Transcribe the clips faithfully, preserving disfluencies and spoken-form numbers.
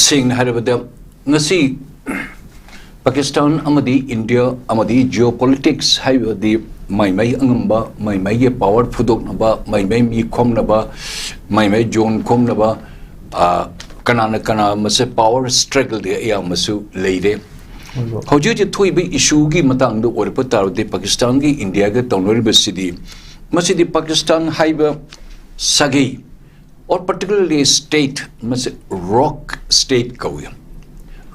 ꯁꯦꯡꯅ ꯍꯥꯏꯔꯕꯗ, ꯉꯁꯤ ꯄꯥꯀꯤꯁꯇꯥꯟ ꯑꯃꯗꯤ ꯏꯟꯗꯤꯌꯥ ꯑꯃꯗꯤ geopolitics ꯍꯥꯏꯕꯗꯤ ꯃꯥꯏ ꯃꯥꯏ ꯑꯉꯝꯕ, ꯃꯥꯏ ꯃꯥꯏꯒꯤ power ꯐꯨꯗꯣꯛꯅꯕ, ꯃꯥꯏ ꯃꯥꯏ ꯃꯤ ꯈꯣꯝꯅꯕ, ꯃꯥꯏ ꯃꯥꯏ zone ꯈꯣꯝꯅꯕ, ꯑ, ꯀꯅꯥꯅ ꯀꯅꯥ ꯃꯁꯦ power struggle ꯗꯤ ꯑꯌꯥꯝꯕꯁꯨ ꯂꯩꯔꯦ꯫ ꯍꯧꯖꯤꯛ ꯍꯧꯖꯤꯛ ꯊꯣꯛꯏꯕ issue ꯒꯤ ꯃꯇꯥꯡꯗ ꯑꯣꯏꯔꯛꯄ ꯇꯥꯔꯕꯗꯤ, ꯄꯥꯀꯤꯁꯇꯥꯟꯒꯤ ꯏꯟꯗꯤꯌꯥꯒ ꯇꯧꯅꯔꯤꯕꯁꯤꯗꯤ, ꯃꯁꯤꯗꯤ ꯄꯥꯀꯤꯁꯇꯥꯟ ꯍꯥꯏꯕ ꯁꯥꯒꯩ, or particularly state, ꯃꯁꯤ rock state ꯀꯧꯏ꯫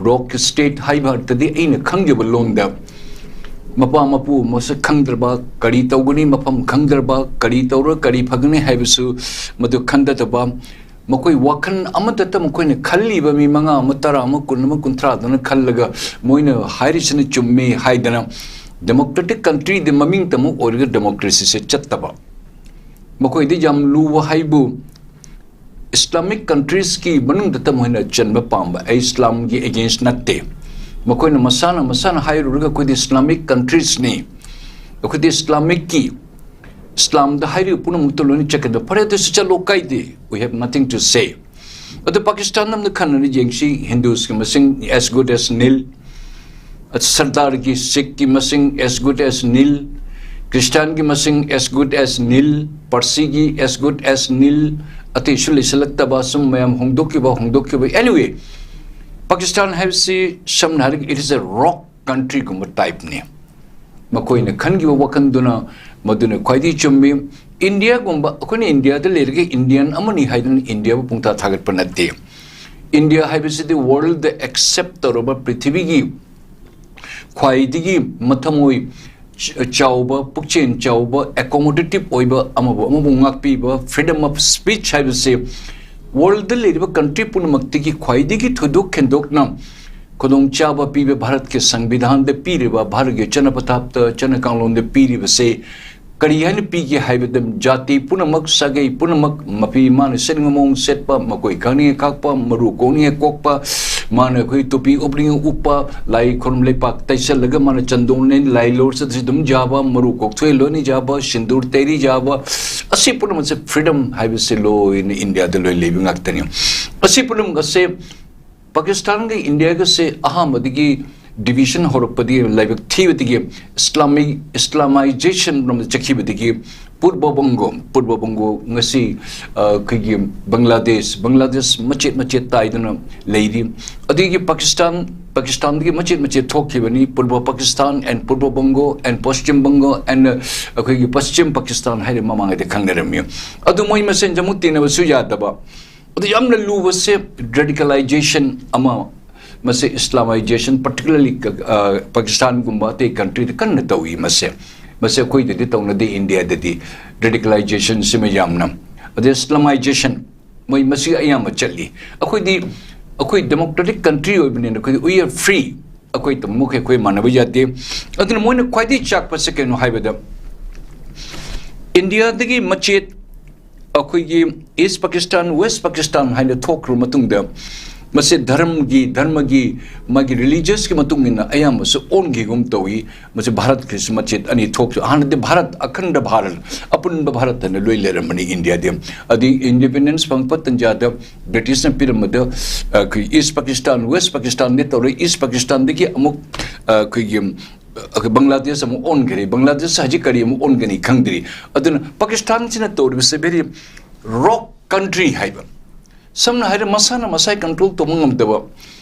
Rock state ꯍꯥꯏꯕ ꯑꯔꯊꯗꯤ, ꯑꯩꯅ ꯈꯪꯖꯕ ꯂꯣꯟꯗ, ꯃꯄꯥ ꯃꯄꯨ ꯃꯁꯛ ꯈꯪꯗ꯭ꯔꯕ, ꯀꯔꯤ ꯇꯧꯒꯅꯤ ꯃꯐꯝ ꯈꯪꯗ꯭ꯔꯕ, ꯀꯔꯤ ꯇꯧꯔ ꯀꯔꯤ ꯐꯒꯅꯤ ꯍꯥꯏꯕꯁꯨ ꯃꯗꯨ ꯈꯟꯗꯗꯕ, ꯃꯈꯣꯏ ꯋꯥꯈꯜ ꯑꯃꯠꯇꯇ ꯃꯈꯣꯏꯅ ꯈꯜꯂꯤꯕ ꯃꯤ ꯃꯉꯥ ꯑꯃ, ꯇꯔꯥ ꯑꯃ, ꯀꯨꯟ ꯑꯃ, ꯀꯨꯟꯊ꯭ꯔꯥꯗꯨꯅ ꯈꯜꯂꯒ ꯃꯣꯏꯅ ꯍꯥꯏꯔꯤꯁꯤꯅ ꯆꯨꯝꯃꯤ ꯍꯥꯏꯗꯅ democratic country ꯗꯤ ꯃꯃꯤꯡꯇꯃꯛ ꯑꯣꯏꯔꯒ democracy ꯁꯦ ꯆꯠꯇꯕ꯫ ꯃꯈꯣꯏꯗꯤ ꯌꯥꯝ ꯂꯨꯕ ꯍꯥꯏꯕꯨ Islamic countries ꯀꯤ ꯃꯅꯨꯡꯗꯇ ꯃꯈꯣꯏꯅ ꯆꯟꯕ ꯄꯥꯝꯕ, ꯑꯩ ꯏꯁꯂꯥꯝꯒꯤ against ꯅꯠꯇꯦ꯫ ꯃꯈꯣꯏꯅ ꯃꯁꯥꯅ, ꯃꯁꯥꯅ ꯍꯥꯏꯔꯨꯔꯒ ꯑꯩꯈꯣꯏꯗꯤ Islamic countries ꯅꯤ, ꯑꯩꯈꯣꯏꯗꯤ Islamic ꯀꯤ, ꯏꯁꯂꯥꯝꯗ ꯍꯥꯏꯔꯤꯕ ꯄꯨꯝꯅꯃꯛꯇ ꯂꯣꯏꯅ ꯆꯠꯀꯗꯕ꯫ ꯐꯔꯦ, ꯑꯗꯨꯁꯨ ꯆꯠꯂꯣ, ꯀꯥꯏꯗꯦ, we have nothing to say꯫ ꯑꯗꯨ ꯄꯥꯀꯤꯁꯇꯥꯟ ꯑꯃꯗ ꯈꯟꯅꯅ ꯌꯦꯡꯁꯤ, ꯍꯤꯟꯗꯨꯁꯀꯤ ꯃꯁꯤꯡ as good as nil, ꯁꯔꯗꯥꯔꯒꯤ, ꯁꯤꯈꯀꯤ ꯃꯁꯤꯡ as good as nil, ꯈ꯭ꯔꯤꯁꯇꯥꯟꯒꯤ ꯃꯁꯤꯡ as good as nil, ꯄꯥꯔꯁꯤꯒꯤ as good as nil, ꯑꯇꯩꯁꯨ ꯂꯩꯁꯤꯜꯂꯛꯇꯕ, ꯁꯨꯝ ꯃꯌꯥꯝ ꯍꯣꯡꯗꯣꯛꯈꯤꯕ, ꯍꯣꯡꯗꯣꯛꯈꯤꯕ꯫ Anyway, ꯄꯥꯀꯤꯁꯇꯥꯟ ꯍꯥꯏꯕꯁꯤ ꯁꯝꯅ ꯍꯥꯏꯔꯒ, it is a rock country ꯒꯨꯝꯕ type ꯅꯤ꯫ ꯃꯈꯣꯏꯅ ꯈꯟꯈꯤꯕ ꯋꯥꯈꯜꯗꯨꯅ ꯃꯗꯨꯅ ꯈ꯭ꯋꯥꯏꯗꯒꯤ ꯆꯨꯝꯃꯤ꯫ ꯏꯟꯗꯤꯌꯥꯒꯨꯝꯕ, ꯑꯩꯈꯣꯏꯅ ꯏꯟꯗꯤꯌꯥꯗ ꯂꯩꯔꯒ ꯏꯟꯗꯤꯌꯥꯟ ꯑꯃꯅꯤ ꯍꯥꯏꯗꯨꯅ ꯏꯟꯗꯤꯌꯥꯕꯨ ꯄꯨꯡꯊꯥ ꯊꯥꯒꯠꯄ ꯅꯠꯇꯦ꯫ ꯏꯟꯗꯤꯌꯥ ꯍꯥꯏꯕꯁꯤꯗꯤ world ꯗ accept ꯇꯧꯔꯕ, ꯄ꯭ꯔꯤꯊꯤꯕꯤꯒꯤ ꯈ꯭ꯋꯥꯏꯗꯒꯤ ꯃꯊꯃꯣꯏ ꯆ-, ꯆꯥꯎꯕ, ꯄꯨꯛꯆꯦꯜ ꯆꯥꯎꯕ, accommodative ꯑꯣꯏꯕ, ꯑꯃꯕꯨ ꯑꯃꯕꯨ ꯉꯥꯛꯄꯤꯕ, freedom of speech ꯍꯥꯏꯕꯁꯤ world ꯗ ꯂꯩꯔꯤꯕ country ꯄꯨꯝꯅꯃꯛꯇꯒꯤ ꯈ꯭ꯋꯥꯏꯗꯒꯤ ꯊꯣꯏꯗꯣꯛ ꯍꯦꯟꯗꯣꯛꯅ ꯈꯨꯗꯣꯡꯆꯥꯕ ꯄꯤꯕ, ꯚꯥꯔꯠꯀꯤ ꯁꯪꯕꯤꯙꯥꯟꯗ ꯄꯤꯔꯤꯕ, ꯚꯥꯔꯠꯀꯤ ꯆꯠꯅ ꯄꯊꯥꯞꯇ, ꯆꯠꯅ ꯀꯥꯡꯂꯣꯟꯗ ꯄꯤꯔꯤꯕꯁꯦ ꯀꯔꯤ ꯍꯥꯏꯅ ꯄꯤꯒꯦ ꯍꯥꯏꯕꯗ, ꯖꯥꯇꯤ ꯄꯨꯝꯅꯃꯛ, ꯁꯥꯒꯩ ꯄꯨꯝꯅꯃꯛ, ꯃꯐꯤ ꯃꯥꯅ ꯁꯦꯠꯅꯤꯡꯕ ꯃꯑꯣꯡ ꯁꯦꯠꯄ, ꯃꯀꯣꯏ ꯈꯪꯅꯤꯡꯉꯦ ꯀꯥꯛꯄ, ꯃꯔꯨ ꯀꯣꯛꯅꯤꯡꯉꯦ ꯀꯣꯛꯄ, ꯃꯥꯅ ꯑꯩꯈꯣꯏ ꯇꯨꯄꯤ ꯎꯞꯅꯤꯡꯉꯦ ꯎꯞꯄ, ꯂꯥꯏ ꯈꯨꯔꯨꯝ ꯂꯩꯄꯥꯛ ꯇꯩꯁꯜꯂꯒ ꯃꯥꯅ ꯆꯟꯗꯣꯟ ꯂꯩ, ꯂꯥꯏ ꯂꯧꯔ ꯆꯠꯁꯤ ꯑꯗꯨꯝ ꯌꯥꯕ, ꯃꯔꯨ ꯀꯣꯛꯊꯣꯛꯑꯦ ꯂꯣꯏꯅ ꯌꯥꯕ, ꯁꯤꯟꯗꯨꯔ ꯇꯩꯔꯤ ꯌꯥꯕ, ꯑꯁꯤ ꯄꯨꯝꯅꯃꯛꯁꯦ freedom ꯍꯥꯏꯕꯁꯦ ꯂꯣꯏꯅ ꯏꯟꯗꯤꯌꯥꯗ ꯂꯣꯏ ꯂꯩꯕ ꯉꯥꯛꯇꯅꯤ꯫ ꯑꯁꯤ ꯄꯨꯝꯅꯃꯛ ꯑꯁꯦ ꯄꯥꯀꯤꯁꯇꯥꯟꯒ ꯏꯟꯗꯤꯌꯥꯒꯁꯦ ꯑꯍꯥꯟꯕꯗꯒꯤ ꯗꯤꯚꯤꯖꯟ ꯍꯧꯔꯛꯄꯗꯒꯤ, ꯂꯥꯏꯕꯛ ꯊꯤꯕꯗꯒꯤ, ꯏꯁꯂꯥꯃꯤꯛ, ꯏꯁꯂꯥꯃꯥꯏꯖꯦꯁꯟ ꯔꯣꯝꯗ ꯆꯠꯈꯤꯕꯗꯒꯤ ꯄꯨꯔꯕ ꯕꯪꯒꯣ, ꯄꯨꯔꯕ ꯕꯪꯒꯣ ꯉꯁꯤ, ꯑ, ꯑꯩꯈꯣꯏꯒꯤ ꯕꯪꯒ꯭ꯂꯥꯗꯦꯁ, ꯕꯪꯒ꯭ꯂꯥꯗꯦꯁ ꯃꯆꯦꯠ ꯃꯆꯦꯠ ꯇꯥꯏꯗꯨꯅ ꯂꯩꯔꯤ꯫ ꯑꯗꯒꯤ ꯄꯥꯀꯤꯁꯇꯥꯟ, ꯄꯥꯀꯤꯁꯇꯥꯟꯗꯒꯤ ꯃꯆꯦꯠ ꯃꯆꯦꯠ ꯊꯣꯛꯈꯤꯕꯅꯤ, ꯄꯨꯔꯕ Pakistan and Purab Bingo and Paschim Bingo and, ꯑ, ꯑꯩꯈꯣꯏꯒꯤ ꯄꯁꯆꯤꯝ ꯄꯥꯀꯤꯁꯇꯥꯟ ꯍꯥꯏꯅ ꯃꯃꯥꯡꯉꯩꯗ ꯈꯪꯅꯔꯝꯃꯤ꯫ ꯑꯗꯨ ꯃꯣꯏ ꯃꯁꯦꯟ ꯆꯃꯨꯛ ꯇꯤꯟꯅꯕꯁꯨ ꯌꯥꯗꯕ꯫ ꯑꯗꯨ ꯌꯥꯝꯅ ꯂꯨꯕꯁꯦ ꯔꯦꯗꯤꯀꯦꯂꯥꯏꯖꯦꯁꯟ ꯑꯃ, ꯃꯁꯤ ꯏꯁꯂꯥꯃꯥꯏꯖꯦꯁꯟ, particularly, ꯑ, ꯄꯥꯀꯤꯁꯇꯥꯟꯒꯨꯝꯕ ꯑꯇꯩ ꯀꯟꯇ꯭ꯔꯤꯗ ꯀꯟꯅ ꯇꯧꯏ꯫ ꯃꯁꯦ, ꯃꯁꯦ ꯑꯩꯈꯣꯏꯗꯗꯤ ꯇꯧꯅꯗꯦ, ꯏꯟꯗꯤꯌꯥꯗꯗꯤ ꯔꯦꯗꯤꯀꯦꯂꯥꯏꯖꯦꯁꯟꯁꯤꯃ ꯌꯥꯝꯅ꯫ ꯑꯗꯩ ꯏꯁꯂꯥꯃꯥꯏꯖꯦꯁꯟ, ꯃꯣꯏ ꯃꯁꯤ ꯑꯌꯥꯝꯕ ꯆꯠꯂꯤ꯫ ꯑꯩꯈꯣꯏꯗꯤ, ꯑꯩꯈꯣꯏ ꯗꯦꯃꯣꯀ꯭ꯔꯦꯇꯤꯛ ꯀꯟꯇ꯭ꯔꯤ ꯑꯣꯏꯕꯅꯤꯅ ꯑꯩꯈꯣꯏꯗꯤ we are free, ꯑꯩꯈꯣꯏ ꯇꯧꯐꯝ ꯃꯈꯩ ꯑꯩꯈꯣꯏ ꯃꯥꯟꯅꯕ ꯌꯥꯗꯦ꯫ ꯑꯗꯨꯅ ꯃꯣꯏꯅ ꯈ꯭ꯋꯥꯏꯗꯒꯤ ꯆꯥꯛꯄꯁꯦ ꯀꯩꯅꯣ ꯍꯥꯏꯕꯗ, ꯏꯟꯗꯤꯌꯥꯗꯒꯤ ꯃꯆꯦꯠ ꯑꯩꯈꯣꯏꯒꯤ ꯏꯁ ꯄꯥꯀꯤꯁꯇꯥꯟ, ꯋꯦꯁ ꯄꯥꯀꯤꯁꯇꯥꯟ ꯍꯥꯏꯅ ꯊꯣꯛꯈ꯭ꯔꯕ ꯃꯇꯨꯡꯗ, ꯃꯁꯤ ꯙꯔꯃꯒꯤ, ꯙꯔꯃꯒꯤ, ꯃꯥꯒꯤ ꯔꯤꯂꯤꯖꯁꯀꯤ ꯃꯇꯨꯡ ꯏꯟꯅ ꯑꯌꯥꯝꯕꯁꯨ ꯑꯣꯟꯈꯤꯒꯨꯝ ꯇꯧꯏ꯫ ꯃꯁꯤ ꯚꯥꯔꯠꯀꯤꯁꯨ ꯃꯆꯦꯠ ꯑꯅꯤ ꯊꯣꯛꯈꯤ꯫ ꯍꯥꯟꯅꯗꯤ ꯚꯥꯔꯠ, ꯑꯈꯟꯗ ꯚꯥꯔꯠ, ꯑꯄꯨꯟꯕ ꯚꯥꯔꯠ ꯍꯥꯏꯅ ꯂꯣꯏ ꯂꯩꯔꯝꯕꯅꯤ ꯏꯟꯗꯤꯌꯥꯗꯤ꯫ ꯑꯗꯩ ꯏꯟꯗꯤꯄꯦꯟꯗꯦꯟꯁ ꯐꯪꯉꯛꯄ ꯇꯟꯖꯥꯗ ꯕ꯭ꯔꯤꯇꯤꯁꯅ ꯄꯤꯔꯝꯕꯗ, ꯑꯩꯈꯣꯏ ꯏꯁ ꯄꯥꯀꯤꯁꯇꯥꯟ, ꯋꯦꯁ ꯄꯥꯀꯤꯁꯇꯥꯟꯗꯤ ꯇꯧꯔꯦ꯫ ꯏꯁ ꯄꯥꯀꯤꯁꯇꯥꯟꯗꯒꯤ ꯑꯃꯨꯛ, ꯑꯩꯈꯣꯏꯒꯤ, ꯑꯩꯈꯣꯏ ꯕꯪꯒ꯭ꯂꯥꯗꯦꯁ ꯑꯃꯨꯛ ꯑꯣꯟꯈ꯭ꯔꯦ꯫ ꯕꯪꯒ꯭ꯂꯥꯗꯦꯁ ꯍꯧꯖꯤꯛ ꯀꯔꯤ ꯑꯃꯨꯛ ꯑꯣꯟꯒꯅꯤ ꯈꯪꯗ꯭ꯔꯤ꯫ ꯑꯗꯨꯅ ꯄꯥꯀꯤꯁꯇꯥꯟꯁꯤꯅ ꯇꯧꯔꯤꯕꯁꯦ very rogue country ꯍꯥꯏꯕ, ꯁꯝꯅ ꯍꯥꯏꯔ ꯃꯁꯥꯅ ꯃꯁꯥꯒꯤ ꯀꯟꯇ꯭ꯔꯣꯜ ꯇꯧꯕ ꯉꯝꯗꯕ꯫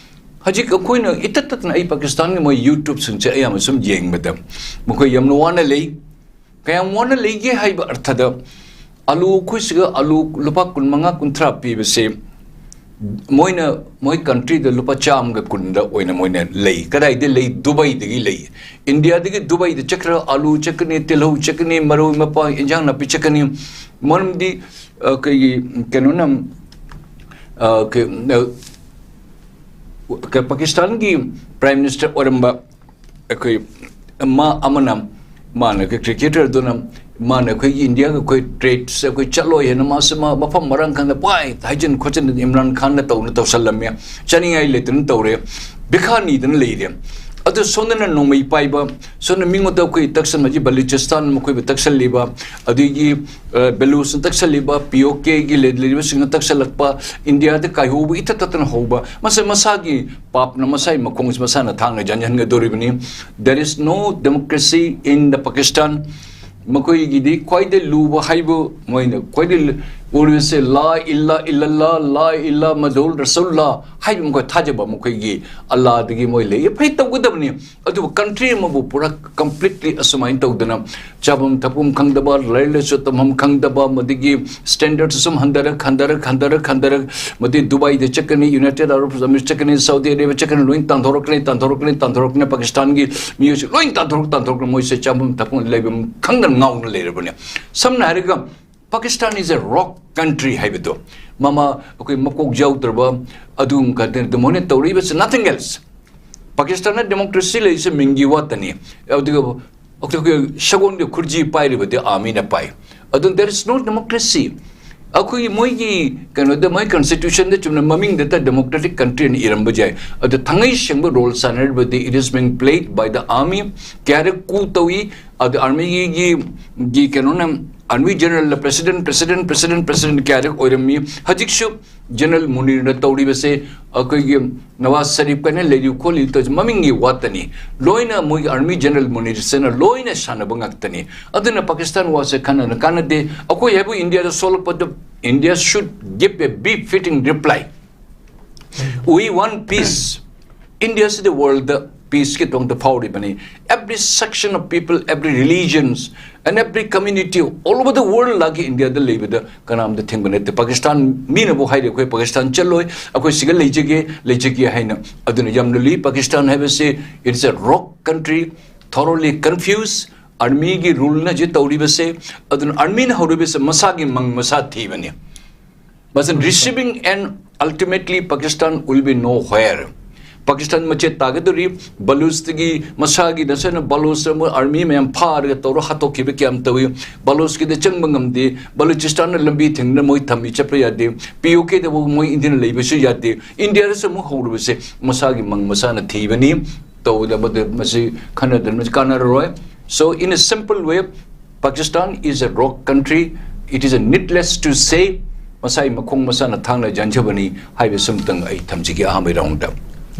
ꯍꯧꯖꯤꯛ ꯑꯩꯈꯣꯏꯅ ꯏꯇꯠ ꯇꯠꯇꯅ, ꯑꯩ ꯄꯥꯀꯤꯁꯇꯥꯟꯒꯤ ꯃꯣꯏ ꯌꯨꯇ꯭ꯌꯨꯕꯁꯤꯡꯁꯦ ꯑꯌꯥꯝꯕ ꯁꯨꯝ ꯌꯦꯡꯕꯗ, ꯃꯈꯣꯏ ꯌꯥꯝꯅ ꯋꯥꯅ ꯂꯩ꯫ ꯀꯌꯥꯝ ꯋꯥꯅ ꯂꯩꯒꯦ ꯍꯥꯏꯕ ꯑꯔꯊꯗ, ꯑꯂꯨ ꯑꯩꯈꯣꯏꯁꯤꯒ ꯑꯂꯨ ꯂꯨꯄꯥ ꯀꯨꯟ ꯃꯉꯥ, ꯀꯨꯟꯊ꯭ꯔꯥ ꯄꯤꯕꯁꯦ, ꯃꯣꯏꯅ, ꯃꯣꯏ ꯀꯟꯇ꯭ꯔꯤꯗ ꯂꯨꯄꯥ ꯆꯥꯝꯃꯒ ꯀꯨꯟꯗ ꯑꯣꯏꯅ ꯃꯣꯏꯅ ꯂꯩ꯫ ꯀꯗꯥꯏꯗ ꯂꯩ? ꯗꯨꯕꯥꯏꯗꯒꯤ ꯂꯩ꯫ ꯏꯟꯗꯤꯌꯥꯗꯒꯤ ꯗꯨꯕꯥꯏꯗ ꯆꯠꯈ꯭ꯔ ꯑꯂꯨ ꯆꯠꯀꯅꯤ, ꯇꯤꯜꯍꯧ ꯆꯠꯀꯅꯤ, ꯃꯔꯣꯏ ꯃꯄꯥꯡ, ꯏꯟꯖꯥꯡ ꯅꯥꯄꯤ ꯆꯠꯀꯅꯤ꯫ ꯃꯔꯝꯗꯤ, ꯑ, ꯑꯩꯈꯣꯏꯒꯤ ꯀꯩꯅꯣꯅ, ꯑ, ꯀ-, ꯑ, ꯀ-, ꯄꯥꯀꯤꯁꯇꯥꯟꯒꯤ ꯄ꯭ꯔꯥꯏꯝ ꯃꯤꯅꯤꯁꯇꯔ ꯑꯣꯏꯔꯝꯕ ꯑꯩꯈꯣꯏ ꯃꯥ ꯑꯃꯅ, ꯃꯥꯅ ꯑꯩꯈꯣꯏ ꯀ꯭ꯔꯤꯀꯦꯇꯔꯗꯨꯅ, ꯃꯥꯅ ꯑꯩꯈꯣꯏꯒꯤ ꯏꯟꯗꯤꯌꯥꯒ ꯑꯩꯈꯣꯏ ꯇ꯭ꯔꯦꯗꯁꯦ ꯑꯩꯈꯣꯏ ꯆꯠꯂꯣꯏ ꯍꯥꯏꯅ ꯃꯥꯁꯦ ꯃꯥ ꯃꯐꯝ ꯃꯔꯥꯡ ꯈꯪꯗ ꯄꯥꯏ ꯍꯥꯏꯖꯤꯟ ꯈꯣꯠꯆꯤꯟꯗꯅ ꯏꯝꯔꯥꯟ ꯈꯥꯟꯅ ꯇꯧꯅ ꯇꯧꯁꯜꯂꯝꯃꯦ꯫ ꯆꯥꯅꯤꯡꯉꯥꯏ ꯂꯩꯇꯅ ꯇꯧꯔꯦ꯫ ꯚꯤꯈꯥ ꯅꯤꯗꯅ ꯂꯩꯔꯦ꯫ ꯑꯗꯨ ꯁꯣꯝꯗꯅ ꯅꯣꯡꯃꯩ ꯄꯥꯏꯕ, ꯁꯣꯝꯗ ꯃꯤꯉꯣꯟꯗ ꯑꯩꯈꯣꯏ ꯇꯛꯁꯟꯕ ꯍꯧꯖꯤꯛ ꯕꯂꯨꯆꯤꯁꯇꯥꯟ ꯃꯈꯣꯏꯕꯨ ꯇꯛꯁꯜꯂꯤꯕ, ꯑꯗꯒꯤ ꯕꯦꯂꯨꯁꯅ ꯇꯛꯁꯜꯂꯤꯕ, ꯄꯤ ꯑꯣ ꯀꯦꯒꯤ ꯂꯩꯔꯤꯕꯁꯤꯡꯅ ꯇꯛꯁꯜꯂꯛꯄ, ꯏꯟꯗꯤꯌꯥꯗ ꯀꯥꯏꯍꯧꯕ ꯏꯊꯠ ꯊꯠꯇꯅ ꯍꯧꯕ, ꯃꯁꯤ ꯃꯁꯥꯒꯤ ꯄꯥꯞꯅ ꯃꯁꯥꯒꯤ ꯃꯈꯣꯡꯁꯤ ꯃꯁꯥꯅ ꯊꯥꯡꯅ ꯌꯥꯟꯁꯤꯟꯒꯗꯧꯔꯤꯕꯅꯤ꯫ There is no democracy in the Pakistan. ꯃꯈꯣꯏꯒꯤꯗꯤ ꯈ꯭ꯋꯥꯏꯗꯩ ꯂꯨꯕ ꯍꯥꯏꯕ, ꯃꯣꯏꯅ ꯈ꯭ꯋꯥꯏꯗꯩ ꯎꯔꯤꯕꯁꯦ ꯂꯥ ꯏꯜꯂꯥ ꯏꯜꯂꯜꯂꯥ, ꯂꯥ ꯏꯜꯂꯥ ꯃꯗꯨꯜ ꯔꯁꯨꯜꯂꯥ ꯍꯥꯏꯕ ꯃꯈꯣꯏ ꯊꯥꯖꯕ ꯃꯈꯣꯏꯒꯤ ꯑꯜꯂꯥꯗꯒꯤ ꯃꯣꯏ ꯂꯩ꯫ ꯐꯩ, ꯇꯧꯒꯗꯕꯅꯤ꯫ ꯑꯗꯨꯕꯨ ꯀꯟꯇ꯭ꯔꯤ ꯑꯃꯕꯨ ꯄꯨꯔꯥ ꯀꯝꯄ꯭ꯂꯤꯠꯂꯤ ꯑꯁꯨꯃꯥꯏꯅ ꯇꯧꯗꯅ ꯆꯥꯐꯝ ꯊꯛꯐꯝ ꯈꯪꯗꯕ, ꯂꯥꯏꯔꯤꯛ ꯂꯥꯏꯁꯨ ꯇꯝꯐꯝ ꯈꯪꯗꯕ, ꯃꯗꯒꯤ ꯁ꯭ꯇꯦꯟꯗꯔꯗꯁꯨ ꯁꯨꯝ ꯍꯟꯊꯔꯛ ꯍꯟꯊꯔꯛ ꯍꯟꯊꯔꯛ ꯍꯟꯊꯔꯛ ꯃꯗꯤ ꯗꯨꯕꯥꯏꯗ ꯆꯠꯀꯅꯤ, ꯌꯨꯅꯥꯏꯇꯦꯗ ꯑꯔꯕ ꯑꯃꯤꯔꯦꯠꯁ ꯆꯠꯀꯅꯤ, ꯁꯥꯎꯗꯤ ꯑꯔꯦꯕꯤꯌꯥ ꯆꯠꯀꯅꯤ, ꯂꯣꯏ ꯇꯥꯟꯊꯣꯔꯛꯀꯅꯤ, ꯇꯥꯟꯊꯣꯔꯛꯀꯅꯤ, ꯇꯥꯟꯊꯣꯔꯛꯀꯅꯤ꯫ ꯄꯥꯀꯤꯁꯇꯥꯟꯒꯤ ꯃꯤꯑꯣꯏꯁꯤꯡ ꯂꯣꯏ ꯇꯥꯟꯊꯣꯔꯛ ꯇꯥꯟꯊꯣꯔꯛꯀꯅꯤ꯫ ꯃꯣꯏꯁꯦ ꯆꯥꯐꯝ ꯊꯛꯐꯝ ꯂꯩꯐꯝ ꯈꯪꯗꯅ ꯉꯥꯎꯅ ꯂꯩꯔꯕꯅꯦ꯫ ꯁꯝꯅ ꯍꯥꯏꯔꯒ, Pakistan is a rock country ꯍꯥꯏꯕꯗꯣ, ꯃꯃꯥ ꯑꯩꯈꯣꯏ ꯃꯀꯣꯛ ꯌꯥꯎꯗ꯭ꯔꯕ ꯑꯗꯨꯒꯨꯝꯕ ꯃꯣꯏꯅ ꯇꯧꯔꯤꯕꯁꯦ nothing else. ꯄꯥꯀꯤꯁꯇꯥꯟꯗ ꯗꯦꯃꯣꯀ꯭ꯔꯦꯁꯤ ꯂꯩꯔꯤꯁꯦ ꯃꯤꯡꯒꯤ ꯋꯥꯇꯅꯤ꯫ ꯑꯗꯨꯒ ꯑꯩꯈꯣꯏ ꯁꯒꯣꯜꯒꯤ ꯈꯨꯔꯖꯤ ꯄꯥꯏꯔꯤꯕꯗꯤ ꯑꯥꯔꯃꯤꯅ ꯄꯥꯏ꯫ ꯑꯗꯨ there is no democracy. ꯑꯩꯈꯣꯏꯒꯤ ꯃꯣꯏꯒꯤ ꯀꯩꯅꯣꯗ, ꯃꯣꯏ ꯀꯟꯁꯇꯤꯇ꯭ꯌꯨꯁꯟꯗ ꯆꯨꯝꯅ ꯃꯃꯤꯡꯗꯇ ꯗꯦꯃꯣꯀ꯭ꯔꯦꯇꯤꯛ ꯀꯟꯇ꯭ꯔꯤ ꯑꯅ ꯏꯔꯝꯕ ꯌꯥꯏ, ꯑꯗꯨ ꯊꯥꯡꯉꯩ ꯁꯦꯡꯕ role ꯁꯥꯟꯅꯔꯤꯕꯗꯤ it is being played by the army. ꯀꯌꯥꯔꯛ ꯀꯨ ꯇꯧꯏ, ꯑꯗꯨ ꯑꯥꯔꯃꯤꯒꯤ ꯒꯤ ꯀꯩꯅꯣꯅ, ꯑꯥꯔꯃꯤ ꯖꯦꯅꯔꯦꯜꯅ ꯄ꯭ꯔꯦꯁꯤꯗꯦꯟ, ꯄ꯭ꯔꯦꯁꯤꯗꯦꯟ, ꯄ꯭ꯔꯦꯁꯤꯗꯦꯟ, ꯄ꯭ꯔꯦꯁꯤꯗꯦꯟ ꯀꯌꯥꯔꯛ ꯑꯣꯏꯔꯝꯃꯤ꯫ ꯍꯧꯖꯤꯛꯁꯨ ꯖꯦꯅꯔꯦꯜ ꯃꯨꯅꯤꯔꯅ ꯇꯧꯔꯤꯕꯁꯦ ꯑꯩꯈꯣꯏꯒꯤ ꯅꯋꯥꯖ ꯁꯔꯤꯐ ꯀꯅ ꯂꯩꯔꯤ ꯈꯣꯠꯂꯤ ꯇꯧꯔꯤꯁꯦ ꯃꯃꯤꯡꯒꯤ ꯋꯥꯇꯅꯤ꯫ ꯂꯣꯏꯅ ꯃꯣꯏꯒꯤ ꯑꯥꯔꯃꯤ ꯖꯦꯅꯔꯦꯜ ꯃꯨꯅꯤꯔꯁꯤꯅ ꯂꯣꯏꯅ ꯁꯥꯟꯅꯕ ꯉꯥꯛꯇꯅꯤ꯫ ꯑꯗꯨꯅ ꯄꯥꯀꯤꯁꯇꯥꯟ ꯋꯥꯁꯦ ꯈꯟꯅꯅ ꯀꯥꯟꯅꯗꯦ꯫ ꯑꯩꯈꯣꯏ ꯍꯥꯏꯕꯨ ꯏꯟꯗꯤꯌꯥꯗ ꯁꯣꯛꯂꯛꯄꯗ, India should give a befitting reply. We want peace. ꯏꯟꯗꯤꯌꯥꯁꯤꯗꯤ ꯋꯥꯔꯜꯗ ꯄꯤꯁꯀꯤꯗꯃꯛꯇ ꯐꯥꯎꯔꯤꯕꯅꯤ꯫ Every section of people, every religions, and every community all over the world ꯂꯥꯛꯀꯤ ꯏꯟꯗꯤꯌꯥꯗ ꯂꯩꯕꯗ ꯀꯅꯥꯝꯇ ꯊꯤꯡꯕ ꯅꯠꯇꯦ꯫ ꯄꯥꯀꯤꯁꯇꯥꯟ ꯃꯤꯅꯕꯨ ꯍꯥꯏꯔꯦ, "ꯑꯩꯈꯣꯏ ꯄꯥꯀꯤꯁꯇꯥꯟ ꯆꯠꯂꯣꯏ, ꯑꯩꯈꯣꯏ ꯁꯤꯒ ꯂꯩꯖꯒꯦ, ꯂꯩꯖꯒꯦ" ꯍꯥꯏꯅ꯫ ꯑꯗꯨꯅ ꯌꯥꯝꯅ ꯂꯨꯏ꯫ ꯄꯥꯀꯤꯁꯇꯥꯟ ꯍꯥꯏꯕꯁꯤ, it's a rock country, thoroughly confused. ꯑꯥꯔꯃꯤꯒꯤ ꯔꯨꯜꯅ ꯍꯧꯖꯤꯛ ꯇꯧꯔꯤꯕꯁꯦ, ꯑꯗꯨꯅ ꯑꯥꯔꯃꯤꯅ ꯍꯧꯔꯤꯕꯁꯦ ꯃꯁꯥꯒꯤ ꯃꯪ ꯃꯁꯥ ꯊꯤꯕꯅꯤ꯫ But receiving and ultimately Pakistan will be nowhere. Pakistan ꯃꯆꯦꯠ ꯇꯥꯒꯗꯧꯔꯤ꯫ ꯕꯂꯨꯆꯇꯒꯤ ꯃꯁꯥꯒꯤ ꯅꯁꯥꯅ ꯕꯂꯨꯆ ꯑꯃ ꯑꯥꯔꯃꯤ ꯃꯌꯥꯝ ꯐꯥꯔꯒ ꯇꯧꯔ ꯍꯥꯠꯇꯣꯛꯈꯤꯕ ꯀꯌꯥꯝ ꯇꯧꯏ꯫ ꯕꯂꯨꯆꯀꯤꯗ ꯆꯪꯕ ꯉꯝꯗꯦ꯫ ꯕꯂꯨꯆꯤꯁꯇꯥꯟꯅ ꯂꯝꯕꯤ ꯊꯤꯡꯗꯅ ꯃꯣꯏ ꯊꯝꯃꯤ, ꯆꯠꯄ ꯌꯥꯗꯦ꯫ ꯄꯤ ꯑꯣ ꯀꯦꯗꯕꯨ ꯃꯣꯏ ꯏꯟꯗꯤꯌꯥꯅ ꯂꯩꯕꯁꯨ ꯌꯥꯗꯦ꯫ ꯏꯟꯗꯤꯌꯥꯗꯁꯨ ꯑꯃꯨꯛ ꯍꯧꯔꯨꯕꯁꯦ ꯃꯁꯥꯒꯤ ꯃꯪ ꯃꯁꯥꯅ ꯊꯤꯕꯅꯤ꯫ ꯇꯧꯗꯕꯗ ꯃꯁꯤ ꯈꯟꯅꯗꯅ ꯃꯁꯤ ꯀꯥꯟꯅꯔꯔꯣꯏ꯫ So in a simple way, Pakistan is a rogue country. It is a needless to say, ꯃꯁꯥꯒꯤ ꯃꯈꯣꯡ ꯃꯁꯥꯅ ꯊꯥꯡꯅ ꯌꯥꯟꯖꯕꯅꯤ ꯍꯥꯏꯕꯁꯤꯃꯇꯪ ꯑꯩ ꯊꯝꯖꯒꯦ ꯑꯍꯥꯟꯕ ꯔꯥꯎꯟꯗ꯫